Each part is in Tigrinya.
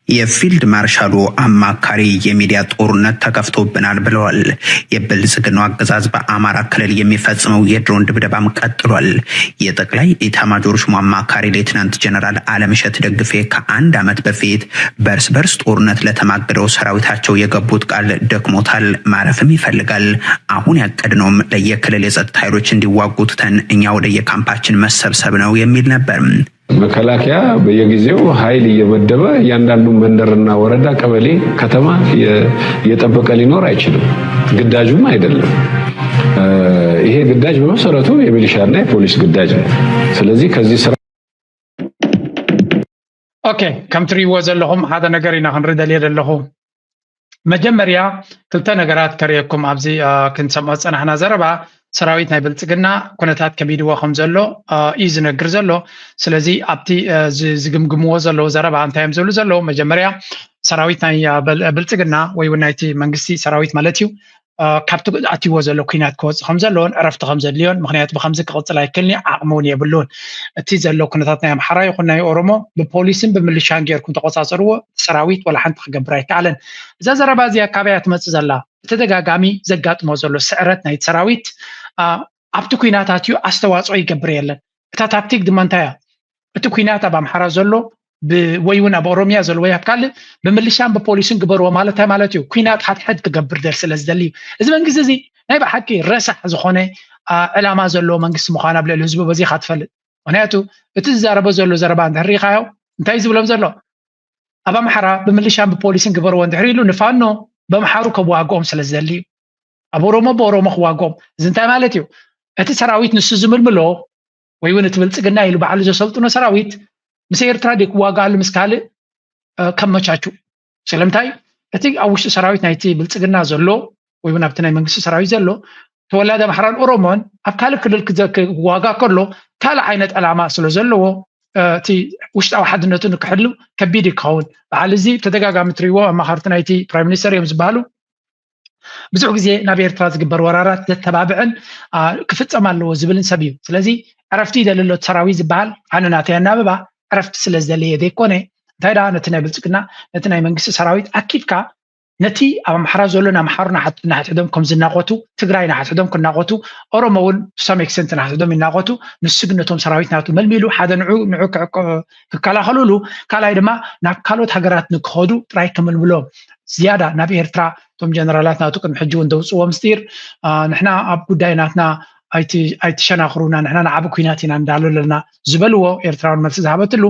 የፊልድ ማርሻሉ አማካሪ የሚዲያ ጦርነት ተከፍቶብናል ብለዋል። የብልጽግናው አገዛዝ በአማራ ክልል የሚፈጽመው የድሮን ድብደባም ቀጥሏል። የጠቅላይ ኢታማጆር ሹሙ አማካሪ ሌትናንት ጀነራል አለምሸት ደግፌ ከአንድ ዓመት በፊት በርስ በርስ ጦርነት ለተማገደው ሰራዊታቸው የገቡት ቃል ደክሞታል፣ ማረፍም ይፈልጋል። አሁን ያቀድነውም ለየክልል የጸጥታ ኃይሎች እንዲዋጉ ትተን እኛ ወደ የካምፓችን መሰብሰብ ነው የሚል ነበር። መከላከያ በየጊዜው ኃይል እየመደበ እያንዳንዱ መንደርና ወረዳ፣ ቀበሌ፣ ከተማ እየጠበቀ ሊኖር አይችልም። ግዳጁም አይደለም። ይሄ ግዳጅ በመሰረቱ የሚሊሻና የፖሊስ ግዳጅ ነው። ስለዚህ ከዚህ ስራ ኦኬ፣ ከም ትሪእዎ ዘለኹም ሓደ ነገር ኢና ክንርኢ ደልየ ዘለኹ። መጀመርያ ክልተ ነገራት ከርእየኩም። ኣብዚ ክንሰምዖ ዝፀናሕና ዘረባ ሰራዊት ናይ ብልፅግና ኩነታት ከቢድዎ ከም ዘሎ እዩ ዝነግር ዘሎ። ስለዚ ኣብቲ ዝግምግምዎ ዘለዉ ዘረባ እንታይ እዮም ዝብሉ ዘለዉ? መጀመርያ ሰራዊት ናይ ብልፅግና ወይ እውን ናይቲ መንግስቲ ሰራዊት ማለት እዩ ካብቲ ኣትይዎ ዘሎ ኩናት ክወፅእ ከም ዘለዎን ዕረፍቲ ከም ዘድልዮን፣ ምክንያቱ ብከምዚ ክቕፅል ኣይክእልን እዩ፣ ዓቕሚ እውን የብሉን። እቲ ዘሎ ኩነታት ናይ ኣምሓራ ይኹን ናይ ኦሮሞ ብፖሊስን ብምልሻን ጌርኩም ተቆፃፀርዎ፣ እቲ ሰራዊት ወላ ሓንቲ ክገብር ኣይከኣለን። እዛ ዘረባ እዚኣ ካበይ እያ ትመፅእ ዘላ? ብተደጋጋሚ ዘጋጥሞ ዘሎ ስዕረት ናይቲ ሰራዊት ኣብቲ ኩናት ኣትዩ ኣስተዋፅኦ ይገብር የለን። እታ ታክቲክ ድማ እንታይ እያ? እቲ ኩናት ኣብ ኣምሓራ ዘሎ ወይ እውን ኣብ ኦሮሚያ ዘሎ ወይ ኣብ ካልእ ብምልሻን ብፖሊስን ግበርዎ ማለት እንታይ ማለት እዩ? ኩናት ሓድሕድ ክገብር ደል ስለ ዝደሊ እዩ። እዚ መንግስቲ እዚ ናይ ብሓቂ ረሳሕ ዝኾነ ዕላማ ዘለዎ መንግስቲ ምዃኑ ኣብ ልዕሊ ህዝቡ በዚኻ ትፈልጥ። ምክንያቱ እቲ ዝዛረቦ ዘሎ ዘረባ እንድሕር ርኢኻዮ እንታይ እዩ ዝብሎም ዘሎ? ኣብ ኣምሓራ ብምልሻን ብፖሊስን ግበርዎ እንድሕር ኢሉ ንፋኖ በምሓሩ ከዋግኦም ስለ ዝደሊ እዩ። ኣብ ኦሮሞ ብኦሮሞ ክዋግኦም። እዚ እንታይ ማለት እዩ? እቲ ሰራዊት ንሱ ዝምልምሎ ወይ እውን እቲ ብልፅግና ኢሉ ባዕሉ ዘሰልጥኖ ሰራዊት ምስ ኤርትራ ደይ ክዋግኣሉ ምስ ካልእ ከመቻቹ። ስለምንታይ እቲ ኣብ ውሽጢ ሰራዊት ናይቲ ብልፅግና ዘሎ ወይ እውን ኣብቲ ናይ መንግስቲ ሰራዊት ዘሎ ተወላዲ ኣምሓራን ኦሮሞን ኣብ ካልእ ክልል ክዋጋ ከሎ ካልእ ዓይነት ዕላማ ስለ ዘለዎ እቲ ውሽጣዊ ሓድነቱ ንክሕሉ ከቢድ ይኸውን። በዓል እዚ ተደጋጋሚ ትሪእዎ ኣማኸርቲ ናይቲ ፕራይም ሚኒስተር እዮም ዝበሃሉ። ብዙሕ ግዜ ናብ ኤርትራ ዝግበር ወራራት ዘተባብዕን ክፍፀም ኣለዎ ዝብልን ሰብ እዩ። ስለዚ ዕረፍቲ ይደሊ ኣሎ ሰራዊት ዝበሃል ኣነ ናተይ ኣናብባ ዕረፍቲ ስለ ዝደለየ ዘይኮነ እንታይ ደኣ ነቲ ናይ ብልፅግና ነቲ ናይ መንግስቲ ሰራዊት ኣኪብካ ነቲ ኣብ ኣምሓራ ዘሎ ንኣምሓሩ ንሓድሕዶም ከም ዝናቆቱ ትግራይ ንሓድሕዶም ክናቆቱ ኦሮሞ እውን to some extent ንሓድሕዶም ይናቆቱ ንሱ ግን ነቶም ሰራዊት ናቱ መልሚሉ ሓደ ንዑ ንዑ ክከላኸሉሉ ካልኣይ ድማ ናብ ካልኦት ሃገራት ንክኸዱ ጥራይ ክምልምሎም ዝያዳ ናብ ኤርትራ እቶም ጀነራላት ናቱ ቅድሚ ሕጂ እውን ደውፅዎ ምስጢር ንሕና ኣብ ጉዳይ ናትና ኣይትሸናኽሩና ንሕና ንዓቢ ኩናት ኢና እንዳሉ ኣለና ዝበልዎ ኤርትራውን መልሲ ዝሃበትሉ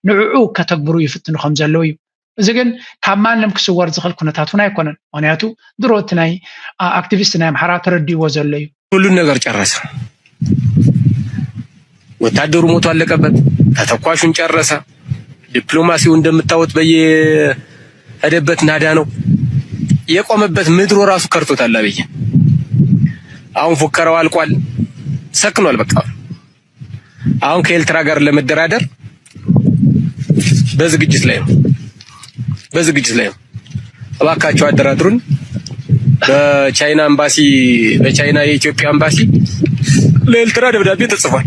ንዕዑ ከተግብሩ ይፍትኑ ከም ዘለዉ እዩ። እዚ ግን ካብ ማንም ክስወር ዝኽእል ኩነታት እውን ኣይኮነን። ምክንያቱ ድሮ እቲ ናይ ኣክቲቪስት ናይ ኣምሓራ ተረዲእዎ ዘሎ እዩ። ሁሉን ነገር ጨረሰ። ወታደሩ ሞቶ አለቀበት፣ ተተኳሹን ጨረሰ። ዲፕሎማሲው እንደምታዩት በየሄደበት ናዳ ነው የቆመበት። ምድሩ ራሱ ከርቶታል አብይን። አሁን ፉከራው አልቋል፣ ሰክኗል። በቃ አሁን ከኤርትራ ጋር ለመደራደር በዝግጅት ላይ ነው፣ በዝግጅት ላይ ነው። እባካችሁ አደራድሩን። በቻይና ኤምባሲ፣ በቻይና የኢትዮጵያ ኤምባሲ ለኤርትራ ደብዳቤ ተጽፏል።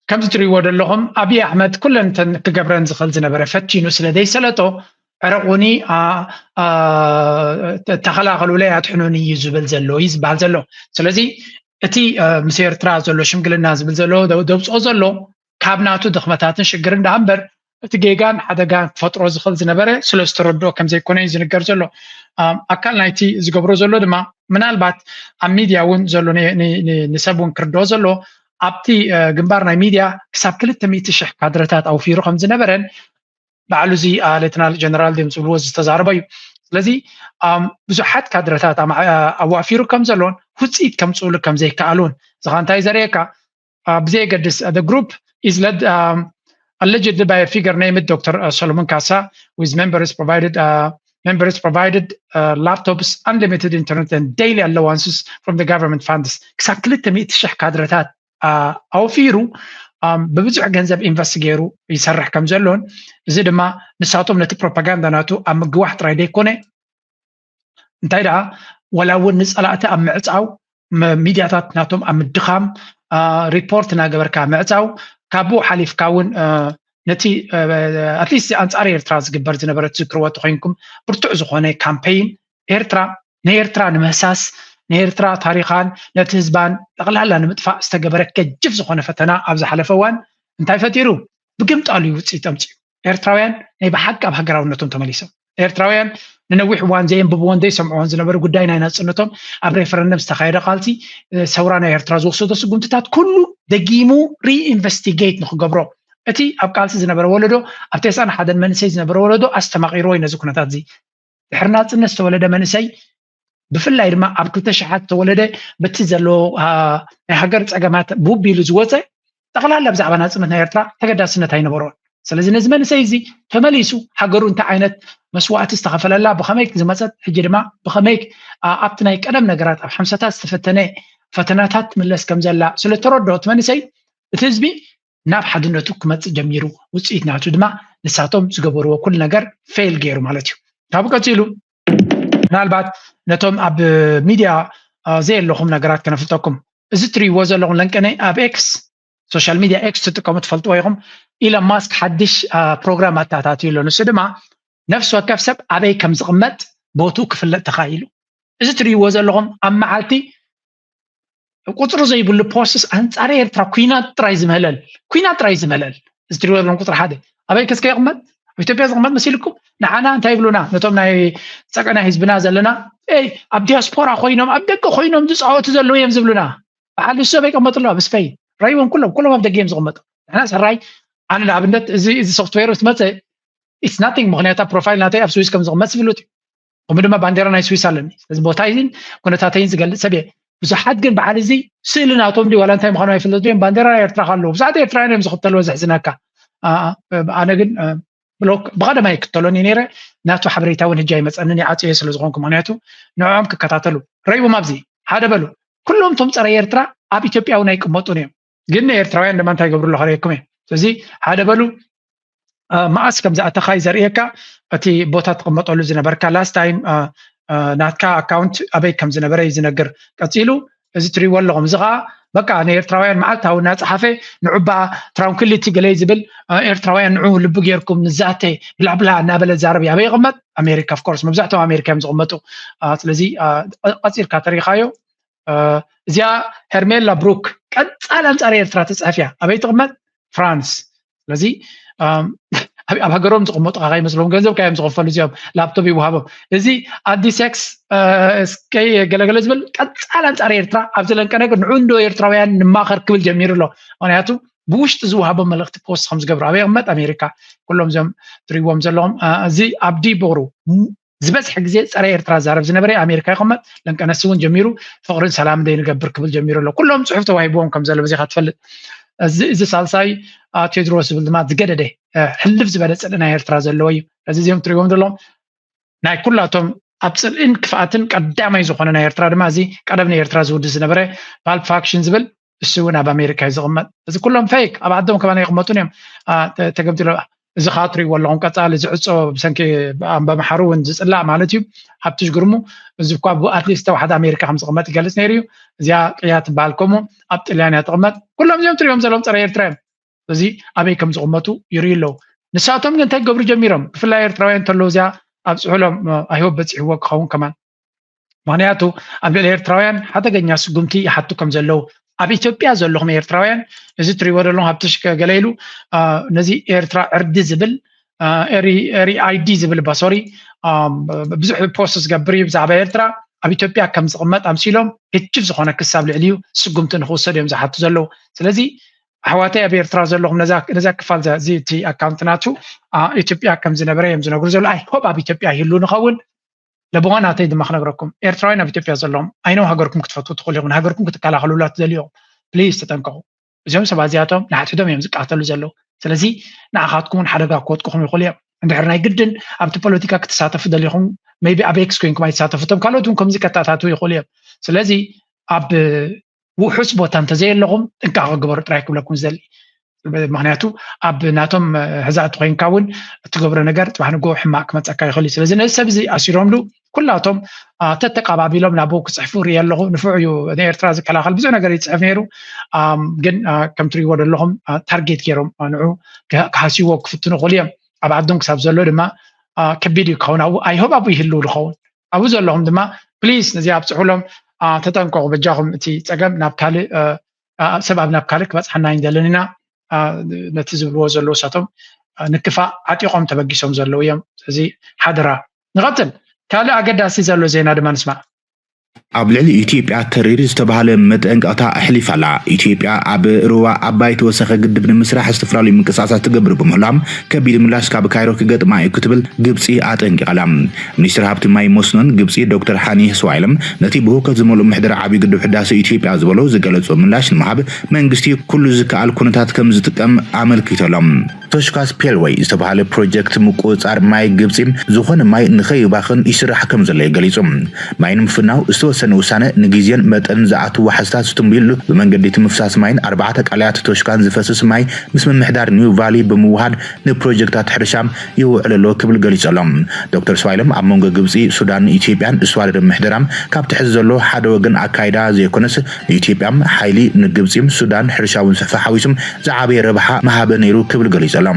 ከምዚ ትሪእዎ ዘለኹም ኣብይ ኣሕመድ ኩለን እተን ክገብረን ዝኽእል ዝነበረ ፈቲኑ ስለ ዘይሰለጦ ዕረቑኒ ተኸላኸሉለይ ኣድሕኑኒ እዩ ዝብል ዘሎ እዩ ዝበሃል ዘሎ። ስለዚ እቲ ምስ ኤርትራ ዘሎ ሽምግልና ዝብል ዘሎ ደብፅኦ ዘሎ ካብ ናቱ ድኽመታትን ሽግርን ደኣ እምበር እቲ ጌጋን ሓደጋን ክፈጥሮ ዝኽእል ዝነበረ ስለ ዝተረድኦ ከም ዘይኮነ እዩ ዝንገር ዘሎ። ኣካል ናይቲ ዝገብሮ ዘሎ ድማ ምናልባት ኣብ ሚድያ እውን ዘሎ ንሰብ እውን ክርድኦ ዘለዎ ኣብቲ ግንባር ናይ ሚድያ ክሳብ ክልተ ሚእቲ ሽሕ ካድረታት ኣውፊሩ ከም ዝነበረን ባዕሉ እዚ ሌተናል ጀነራል ድዮም ዝብልዎ ዝተዛረበ እዩ። ስለዚ ብዙሓት ካድረታት ኣዋፊሩ ከም ዘሎን ውፅኢት ከምፅእሉ ከም ዘይከኣሉን እዚ ከዓ እንታይ ዘርእየካ ብዘየገድስ the group is led allegedly by a figure named Doctor Solomon Kasa with members provided members provided laptops, unlimited internet and daily allowances from the government funds ክሳብ ክልተ ሚእቲ ሽሕ ካድረታት ኣውፊሩ ብብዙሕ ገንዘብ ኢንቨስት ገይሩ ይሰርሕ ከም ዘሎን እዚ ድማ ንሳቶም ነቲ ፕሮፓጋንዳ ናቱ ኣብ ምግዋሕ ጥራይ ዘይኮነ እንታይ ደኣ ወላ እውን ንፀላእቲ ኣብ ምዕፃው ሚድያታት ናቶም ኣብ ምድኻም ሪፖርት እናገበርካ ምዕፃው ካብኡ ሓሊፍካ እውን ነቲ ኣትሊስት ኣንፃር ኤርትራ ዝግበር ዝነበረ ትዝክርዎ ተኮይንኩም ብርቱዕ ዝኾነ ካምፔይን ኤርትራ ንኤርትራ ንምህሳስ ንኤርትራ ታሪኻን ነቲ ህዝባን ጠቕላላ ንምጥፋእ ዝተገበረ ከጅፍ ዝኾነ ፈተና ኣብ ዝሓለፈ እዋን እንታይ ፈጢሩ? ብግምጣሉ እዩ ውፅኢት ኣምፅኡ። ኤርትራውያን ናይ ብሓቂ ኣብ ሃገራውነቶም ተመሊሶም። ኤርትራውያን ንነዊሕ እዋን ዘየንብብዎን ዘይሰምዕዎን ዝነበሩ ጉዳይ ናይ ናፅነቶም ኣብ ሬፈረንደም ዝተኻየደ ቃልሲ ሰውራ ናይ ኤርትራ ዝወሰዶ ስጉምትታት ኩሉ ደጊሙ ሪኢንቨስቲጌት ንክገብሮ እቲ ኣብ ቃልሲ ዝነበረ ወለዶ ኣብ ተስዓን ሓደን መንእሰይ ዝነበረ ወለዶ ኣስተማቒርዎ እዩ ነዚ ኩነታት እዚ። ድሕሪ ናፅነት ዝተወለደ መንእሰይ ብፍላይ ድማ ኣብ ክልተ ሽሓት ዝተወለደ በቲ ዘሎ ናይ ሃገር ፀገማት ቡብ ኢሉ ዝወፀ ጠቕላላ ብዛዕባ ናፅነት ናይ ኤርትራ ተገዳስነት ኣይነበሮን። ስለዚ ነዚ መንእሰይ እዚ ተመሊሱ ሃገሩ እንታይ ዓይነት መስዋእቲ ዝተኸፈለላ ብኸመይ ዝመፀት ሕጂ ድማ ብኸመይ ኣብቲ ናይ ቀደም ነገራት ኣብ ሓምሳታት ዝተፈተነ ፈተናታት ትምለስ ከም ዘላ ስለተረድኦ እቲ መንእሰይ እቲ ህዝቢ ናብ ሓድነቱ ክመፅእ ጀሚሩ። ውፅኢት ናቱ ድማ ንሳቶም ዝገበርዎ ኩሉ ነገር ፌል ገይሩ ማለት እዩ። ካብኡ ቀፂሉ ምናልባት ነቶም ኣብ ሚድያ ዘየለኹም ነገራት ከነፍልጠኩም። እዚ ትሪእዎ ዘለኹም ለንቀነ ኣብ ኤክስ ሶሻል ሚድያ ኤክስ ትጥቀሙ ትፈልጥዎ ኢኹም። ኢሎን ማስክ ሓድሽ ፕሮግራም ኣተኣታትዩ ኣሎ። ንሱ ድማ ነፍሲ ወከፍ ሰብ ኣበይ ከም ዝቕመጥ ቦትኡ ክፍለጥ ተኻኢሉ። እዚ ትሪእዎ ዘለኹም ኣብ መዓልቲ ቁፅሪ ዘይብሉ ፖስትስ ኣንፃር ኤርትራ ኩናት ጥራይ ዝምህለል ኩናት ጥራይ ዝምህለል እዚ ትሪእዎ ዘለኹም ቁፅሪ ሓደ ኣበይ ከስከ ይቕመጥ ኣብ ኢትዮጵያ ዝቕመጥ መሲልኩም ንዓና እንታይ ይብሉና ነቶም ናይ ፀቀና ህዝብና ዘለና ኣብ ዲያስፖራ ኮይኖም ኣብ ደገ ኮይኖም ዝፃወቱ ዘለዉ እዮም ዝብሉና በዓል ንሱ ኣበይ ይቐመጡ ኣለዉ ኣብ ስፐይ ራይዎም ኩሎም ኩሎም ኣብ ደገ እዮም ዝቕመጡ ንሕና ሰራይ ኣነ ንኣብነት እዚ እዚ ሶፍትዌር ምስ መፀ it's nothing ምክንያቱ ፕሮፋይል ናተይ ኣብ ስዊስ ከም ዝቕመጥ ዝፍሉጥ እዩ ከምኡ ድማ ባንዴራ ናይ ስዊስ ኣለኒ ስለዚ ቦታይን ኩነታተይን ዝገልፅ ሰብ እየ ብዙሓት ግን በዓል እዚ ስእሊ ናቶም ድዩ ዋላ እንታይ ምዃኑ ኣይፍለጡ እዮም ባንዴራ ናይ ኤርትራ ከለዉ ብዙሓት ኤርትራውያን እዮም ዝኽተልዎ ዘሕዝነካ ኣነ ግን ብሎክ ብቐደማ ይክተሎን እዩ ነይረ ናቱ ሓበሬታ እውን ህጂ ኣይመፀንን ይዓፅዮ ስለ ዝኾንኩ ምክንያቱ ንዕኦም ክከታተሉ ረይዎም ኣብዚ ሓደ በሉ ኩሎም ቶም ፀረ ኤርትራ ኣብ ኢትዮጵያ እውን ኣይቅመጡን እዮም ግን ንኤርትራውያን ድማ እንታይ ይገብሩ ኣለኹ ርእየኩም እየ ስለዚ ሓደ በሉ መዓስ ከም ዝኣተኻ እዩ ዘርእየካ እቲ ቦታ ትቕመጠሉ ዝነበርካ last time ናትካ ኣካውንት ኣበይ ከም ዝነበረ እዩ ዝነግር ቀፂሉ እዚ ትሪእዎ ኣለኹም እዚ ከዓ በቃ ንኤርትራውያን መዓልታዊ እናፀሓፈ ንዑባ ትራንኩሊቲ ገለይ ዝብል ኤርትራውያን ንዑ ልቢ ጌርኩም ንዛተ ብላብላ እናበለ ዛረብ ኣበይ ይቕመጥ ኣሜሪካ of course መብዛሕትኦም ኣሜሪካ እዮም ዝቕመጡ ስለዚ ቀፂልካ ተሪኻዮ እዚኣ ሄርሜላ ብሩክ ቀፃል ኣንፃር ኤርትራ ትፅሕፍ እያ ኣበይ ትቕመጥ ፍራንስ ስለዚ ኣብ ሃገሮም ዝቕመጡ ከዓ ይመስሎም ገንዘብ ካዮም ዝኸፈሉ እዚኦም ላፕቶፕ ይወሃቦም እዚ ኣዲስ ኤክስ እስከይ ገለገለ ዝብል ቀፃል ኣንፃር ኤርትራ ኣብዚ ለንቀ ነገር ንዑ እንዶ ኤርትራውያን ንማኸር ክብል ጀሚሩ ኣሎ ምክንያቱ ብውሽጢ ዝወሃቦም መልእክቲ ፖስት ከም ዝገብሩ ኣበይ ይቕመጥ ኣሜሪካ ኩሎም እዞም ትሪእዎም ዘለኹም እዚ ኣብዲ ቦሩ ዝበዝሐ ግዜ ፀረ ኤርትራ ዛረብ ዝነበረ ኣሜሪካ ይቐመጥ ለንቀነስ እውን ጀሚሩ ፍቕርን ሰላም ደይ ንገብር ክብል ጀሚሩ ኣሎ ኩሎም ፅሑፍ ተዋሂብዎም ከም ዘሎ በዚካ ትፈልጥ እዚ ሳልሳይ ቴድሮስ ዝብል ድማ ዝገደደ ሕልፍ ዝበለ ፅልኢ ናይ ኤርትራ ዘለዎ እዩ እዚ እዚኦም ትሪእዎም ዘለዎም ናይ ኩላቶም ኣብ ፅልኢን ክፍኣትን ቀዳማይ ዝኾነ ናይ ኤርትራ ድማ እዚ ቀደም ናይ ኤርትራ ዝውድእ ዝነበረ ፓልፕ ፋክሽን ዝብል እሱ እውን ኣብ ኣሜሪካ እዩ ዝቕመጥ እዚ ኩሎም ፌክ ኣብ ዓዶም ከማን ይቕመጡን እዮም ተገምጢሎ እዚ ከዓ ትሪእዎ ኣለኹም ቀፃሊ ዝዕፆ ብሰንኪ ኣምባምሓሩ እውን ዝፅላእ ማለት እዩ ሃብትሽ ግርሙ እዚ እኳ ኣትሊስት ተዋሕደ ኣሜሪካ ከም ዝቕመጥ ይገልፅ ነይሩ እዩ እዚኣ ቅያ ትበሃል ከምኡ ኣብ ጥልያን እያ ትቕመጥ ኩሎም እዚኦም ትሪእዎም ዘለዎም ፀረ ኤርትራ እዮም እዚ ኣበይ ከም ዝቕመጡ ይርእዩ ኣለዉ ንሳቶም ግን እንታይ ክገብሩ ጀሚሮም ብፍላይ ኤርትራውያን እንተለዉ እዚኣ ኣብ ፅሑሎም ኣይሆብ በፂሕዎ ክኸውን ከማን ምክንያቱ ኣብ ልዕሊ ኤርትራውያን ሓደገኛ ስጉምቲ ይሓቱ ከም ዘለዉ ኣብ ኢትዮጵያ ዘለኹም ኤርትራውያን እዚ ትሪእዎ ዘለኹም ሃብትሽ ገለ ኢሉ ነዚ ኤርትራ ዕርዲ ዝብል ሪ ኣይዲ ዝብል ባ ሶሪ ብዙሕ ፖስት ዝገብር እዩ ብዛዕባ ኤርትራ ኣብ ኢትዮጵያ ከም ዝቕመጥ ኣምሲሎም ግጭፍ ዝኾነ ክሳብ ልዕሊ እዩ ስጉምቲ ንክውሰድ እዮም ዝሓቱ ዘለዉ ስለዚ ኣሕዋተይ ኣብ ኤርትራ ዘለኹም ነዛ ክፋል እዚ እቲ ኣካውንት ናቱ ኢትዮጵያ ከም ዝነበረ እዮም ዝነግሩ ዘለዉ ኣይ ሆብ ኣብ ኢትዮጵያ ይህሉ ንኸውን ለበዋ ናተይ ድማ ክነግረኩም ኤርትራውያን ኣብ ኢትዮጵያ ዘለኹም ኣይነው ሃገርኩም ክትፈትዉ ትኽእሉ ኢኹም ንሃገርኩም ክትከላኸሉላ ትደልዩ ኢኹም ፕሊዝ ተጠንቀቑ እዚኦም ሰባት እዚኣቶም ንሓድሕዶም እዮም ዝቃተሉ ዘለዉ ስለዚ ንዓኻትኩም እውን ሓደጋ ክወጥቁኹም ይኽእሉ እዮም እንድሕር ናይ ግድን ኣብቲ ፖለቲካ ክትሳተፉ ደሊኹም ቢ ኣብ ኤክስ ኮይንኩም ኣይትሳተፉ እቶም ካልኦት እውን ከምዚ ከተኣታትዉ ይኽእሉ እዮም ስለዚ ኣብ ውሑስ ቦታ እንተዘየለኹም ጥንቃቐ ግበሩ ጥራይ ክብለኩም ዝደሊ ምክንያቱ ኣብ ናቶም ሕዛእቲ ኮይንካ እውን እትገብሮ ነገር ፅባሕ ንጎ ሕማቅ ክመፀካ ይኽእል እዩ ስለዚ ነዚ ሰብ እዚ ኣሲሮምሉ ኩላቶም ተተቃባቢሎም ናብኡ ክፅሕፉ ርኢ ኣለኹ። ንፉዕ እዩ፣ ንኤርትራ ዝከላኸል ብዙሕ ነገር ይፅሕፍ ነይሩ። ግን ከም ትሪእዎ ዘለኹም ታርጌት ገይሮም ንዑ ክሃስይዎ ክፍትኑ ክኽእሉ እዮም። ኣብ ዓዶም ክሳብ ዘሎ ድማ ከቢድ እዩ ክኸውን። ኣብኡ ኣይሆብ ኣብኡ ይህልው ዝኸውን። ኣብኡ ዘለኹም ድማ ፕሊስ ነዚ ኣብፅሑሎም፣ ተጠንቀቑ በጃኹም። እቲ ፀገም ናብ ካልእ፣ ሰብኣብ ናብ ካልእ ክበፅሓና ኣይንደልን ኢና። ነቲ ዝብልዎ ዘለዉ ሳቶም ንክፋእ ዓጢቖም ተበጊሶም ዘለዉ እዮም። ስለዚ ሓደራ ንቐፅል። ካልእ ኣገዳሲ ዘሎ ዜና ድማ ንስማዕ። ኣብ ልዕሊ ኢትዮጵያ ተሪር ዝተባህለ መጠንቀቕታ ኣሕሊፋ ኣላ። ኢትዮጵያ ኣብ ሩባ ኣባይ ተወሰኸ ግድብ ንምስራሕ ዝተፈላለዩ ምንቅስቃሳት ትገብር ብምህላም ከቢድ ምላሽ ካብ ካይሮ ክገጥማ እዩ ክትብል ግብፂ ኣጠንቂቓ ኣላ። ሚኒስትር ሃብቲ ማይ መስኖን ግብፂ ዶክተር ሃኒ ስዋይለም ነቲ ብህውከት ዝመልኡ ምሕደራ ዓብዪ ግድብ ሕዳሰ ኢትዮጵያ ዝበሎ ዝገለጾ ምላሽ ንምሃብ መንግስቲ ኩሉ ዝከኣል ኩነታት ከም ዝጥቀም ኣመልኪቱ ኣሎ። ቶሽካስ ፔልወይ ዝተባህለ ፕሮጀክት ምቁፅፃር ማይ ግብፂ ዝኾነ ማይ ንኸይባኽን ይስራሕ ከም ዘሎ ገሊፁ። ማይ ንምፍናው ዝተወሰነ ውሳነ ንግዜን መጠንን ዝኣትዎ ሓስታት ዝትንብዩሉ ብመንገዲ እቲ ምፍሳስ ማይን ኣርባዕተ ቃልያት ቶሽካን ዝፈስስ ማይ ምስ ምምሕዳር ኒው ቫሊ ብምውሃድ ንፕሮጀክታት ሕርሻ ይውዕል ኣሎ ክብል ገሊፁ ኣሎ። ዶክተር ስዋይለም ኣብ መንጎ ግብፂ፣ ሱዳን፣ ኢትዮጵያን እስዋደርን ምሕደራም ካብ ትሕቲ ዘሎ ሓደ ወገን ኣካይዳ ዘይኮነስ ንኢትዮጵያ ሓይሊ ንግብፂም ሱዳን ሕርሻውን ስሕፋ ሓዊሱም ዝዓበየ ረብሓ መሃበ ነይሩ ክብል ገሊፁ ኣሎ።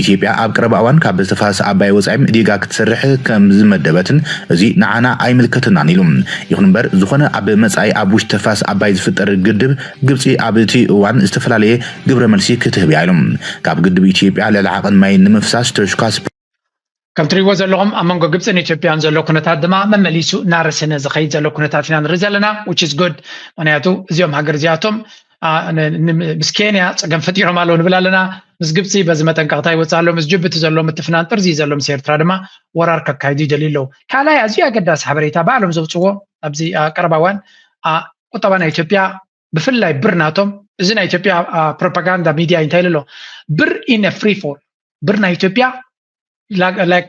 ኢትዮጵያ ኣብ ቀረባ እዋን ካብ ተፋሰስ ኣባይ ወፃኢ ዲጋ ክትሰርሕ ከም ዝመደበትን እዚ ንዓና ኣይምልከተናን ኢሉ። ይኹን እምበር ዝኾነ ኣብ መፃኢ ኣብ ውሽጢ ተፋሰስ ኣባይ ዝፍጠር ግድብ ግብፂ ኣብ እቲ እዋን ዝተፈላለየ ግብረ መልሲ ክትህብ እያ ኢሉ። ካብ ግድብ ኢትዮጵያ ልዕሊ ዓቐን ማይ ንምፍሳስ ቶሽካስ ከም ትሪእዎ ዘለኹም ኣብ መንጎ ግብፅን ኢትዮጵያን ዘሎ ኩነታት ድማ መመሊሱ እናረሰነ ዝኸይድ ዘሎ ኩነታት ኢና ንርኢ ዘለና፣ which is good። ምክንያቱ እዚኦም ሃገር እዚኣቶም ምስ ኬንያ ፀገም ፈጢሮም ኣለዉ ንብል ኣለና። ምስ ግብፂ በዚ መጠንቀቕታ ይወፅእ ኣሎ። ምስ ጅቡቲ ዘሎ ምትፍናን ጥርዚ ዘሎ ምስ ኤርትራ ድማ ወራር ከካይዱ ይደልዩ ኣለዉ። ካልኣይ ኣዝዩ ኣገዳሲ ሓበሬታ ባዕሎም ዘውፅዎ ኣብዚ ቀረባ እዋን ቁጠባ ናይ ኢትዮጵያ ብፍላይ ብር ናቶም፣ እዚ ናይ ኢትዮጵያ ፕሮፓጋንዳ ሚድያ እንታይ ኢሉ ኣሎ? ብር in a free fall፣ ብር ናይ ኢትዮጵያ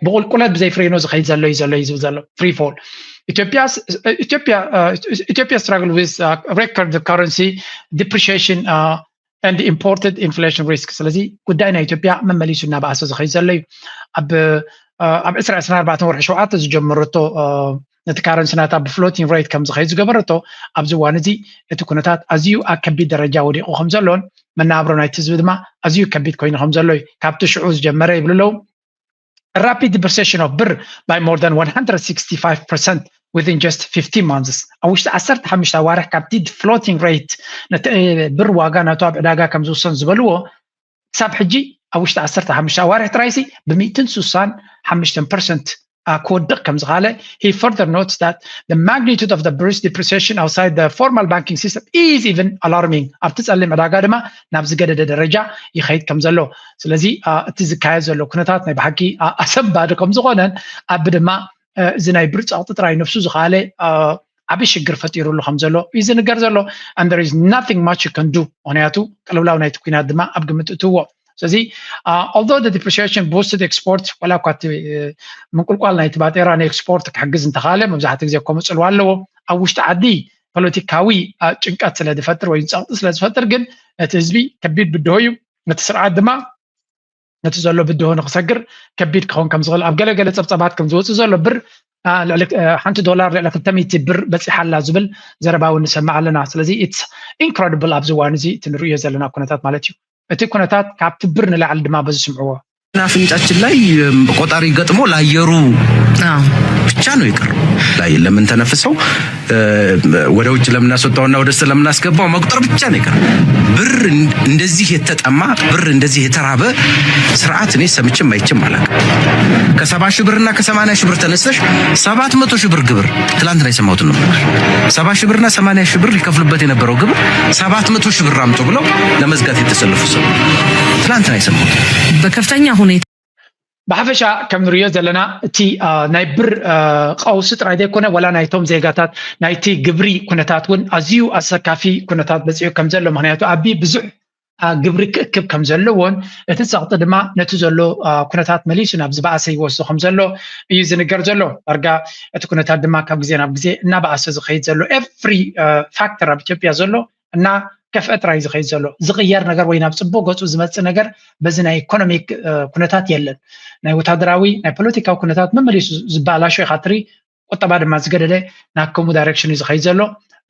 ብቁልቁለት ብዘይ ፍሬኖ ዝኸይድ ዘሎ እዩ ዘሎ እዩ ዝብል ዘሎ። Free fall። Ethiopia struggle with record currency depreciation and imported inflation risk። ስለዚ ጉዳይ ናይ ኢትዮጵያ መመሊሱ እናበኣሰ ዝኸይድ ዘሎ እዩ። ኣብ ዕስራ ዕስራ ኣርባዕተ ወርሒ ሸውዓተ ዝጀመረቶ ነቲ ካረንሲ ናታ ብ floating rate ከም ዝኸይድ ዝገበረቶ ኣብዚ እዋን እዚ እቲ ኩነታት ኣዝዩ ኣብ ከቢድ ደረጃ ወዲቑ ከም ዘሎን መነባብሮ ናይቲ ህዝቢ ድማ ኣዝዩ ከቢድ ኮይኑ ከም ዘሎ እዩ። ካብቲ ሽዑ ዝጀመረ ይብሉ ኣለዉ። Rapid depreciation of ብር by more than one hundred sixty-five percent within just fifteen months። ኣብ ውሽጢ ዓሰርተ ሓሙሽተ ኣዋርሕ ካብቲ floating rate ነቲ ብር ዋጋ ናቱ ኣብ ዕዳጋ ከም ዝውሰን ዝበልዎ ክሳብ ሕጂ ኣብ ውሽጢ ዓሰርተ ሓሙሽተ ኣዋርሕ ጥራይሲ ብ ሚእትን ስሳን ሓሙሽተን ፐርሰንት ክወድቕ ከም ዝኻለ he further notes that the magnitude of the bir's depreciation outside the formal banking system is even alarming። ኣብቲ ጸሊም ዕዳጋ ድማ ናብ ዝገደደ ደረጃ ይኸይድ ከም ዘሎ። ስለዚ እቲ ዝካየድ ዘሎ ኩነታት ናይ ብሓቂ ኣሰንባዲ ከም ዝኾነን ኣብ ድማ እዚ ናይ ብር ጸቕጢ ጥራይ ነፍሱ ዝኻለ ዓብዪ ሽግር ፈጢሩሉ ከም ዘሎ እዩ ዝንገር ዘሎ። And there is nothing much you can do። ምክንያቱ ቅልውላው ናይቲ ኩናት ድማ ኣብ ግምት እትዎ። ስለዚ although the depreciation boosted export፣ ዋላ እኳ እቲ ምንቁልቋል ናይቲ ባጤራ ንኤክስፖርት ክሕግዝ እንተኻለ መብዛሕትኡ ግዜ ከምኡ ጽልዋ ኣለዎ። ኣብ ውሽጢ ዓዲ ፖለቲካዊ ጭንቀት ስለ ዝፈጥር ወይ ጸቕጢ ስለ ዝፈጥር ግን ነቲ ህዝቢ ከቢድ ብድሆ እዩ። ነቲ ስርዓት ድማ ነቲ ዘሎ ብድሆ ንክሰግር ከቢድ ክኸውን ከም ዝኽእል ኣብ ገለገለ ጸብጸባት ከም ዝወፅእ ዘሎ ብር ልዕሊ ሓንቲ ዶላር ልዕሊ ክልተ ሚእቲ ብር በፂሓ ኣላ ዝብል ዘረባ እውን ንሰምዕ ኣለና። ስለዚ it's incredible ኣብዚ እዋን እዚ እቲ ንርእዮ ዘለና ኩነታት ማለት እዩ። እቲ ኩነታት ካብቲ ብር ንላዕሊ ድማ በዚ ስምዕዎ። አፍንጫችን ላይ ቆጣሪ ገጥሞ ለአየሩ ብቻ ነው የቀረው። ላይ ለምንተነፍሰው ወደ ውጭ ለምናስወጣውና ወደ ውስጥ ለምናስገባው መቁጠር ብቻ ነው የቀረው። ብር እንደዚህ የተጠማ፣ ብር እንደዚህ የተራበ ስርዓት እኔ ሰምቼም አይቼም አላውቅም። ከሰባ ሺህ ብርና ከሰማንያ ሺህ ብር ተነስተሽ ሰባት መቶ ሺህ ብር ግብር፣ ትላንትና የሰማሁትን ነው። ሰባ ሺህ ብርና ሰማንያ ሺህ ብር ይከፍሉበት የነበረው ግብር ሰባት መቶ ሺህ ብር አምጡ ብለው ለመዝጋት የተሰለፉ ሰው ትላንትና የሰማሁት። በከፍተኛ ሁኔታ ብሓፈሻ ከም ንሪኦ ዘለና እቲ ናይ ብር ቀውሲ ጥራይ ዘይኮነ ዋላ ናይቶም ዜጋታት ናይቲ ግብሪ ኩነታት እውን ኣዝዩ ኣሰካፊ ኩነታት በፂሑ ከም ዘሎ፣ ምክንያቱ ኣቢ ብዙሕ ግብሪ ክእክብ ከም ዘለዎን እቲ ፀቕጢ ድማ ነቲ ዘሎ ኩነታት መሊሱ ናብ ዝበኣሰ ይወስዶ ከም ዘሎ እዩ ዝንገር ዘሎ። ዳርጋ እቲ ኩነታት ድማ ካብ ግዜ ናብ ግዜ እናበኣሰ ዝኸይድ ዘሎ ኤቭሪ ፋክተር ኣብ ኢትዮጵያ ዘሎ እና ከፍአ ጥራይ ዝኸይድ ዘሎ። ዝቕየር ነገር ወይ ናብ ፅቡቕ ገፁ ዝመፅእ ነገር በዚ ናይ ኢኮኖሚክ ኩነታት የለን። ናይ ወታደራዊ ናይ ፖለቲካዊ ኩነታት መመሊሱ ዝበላሾ ኢኻ ትርኢ። ቁጠባ ድማ ዝገደደ ናብ ከምኡ ዳይሬክሽን እዩ ዝኸይድ ዘሎ።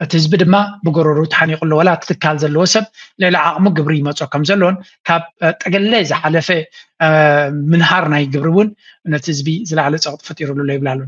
እቲ ህዝቢ ድማ ብጎረሩ ተሓኒቑ ኣሎ። ወላ እቲ ትካል ዘለዎ ሰብ ልዕሊ ዓቕሙ ግብሪ ይመጾ ከም ዘሎን ካብ ጠገለ ዝሓለፈ ምንሃር ናይ ግብሪ እውን ነቲ ህዝቢ ዝለዓለ ፀቕጢ ፈጢሩሉ ኣሎ ይብላ ኣለዉ።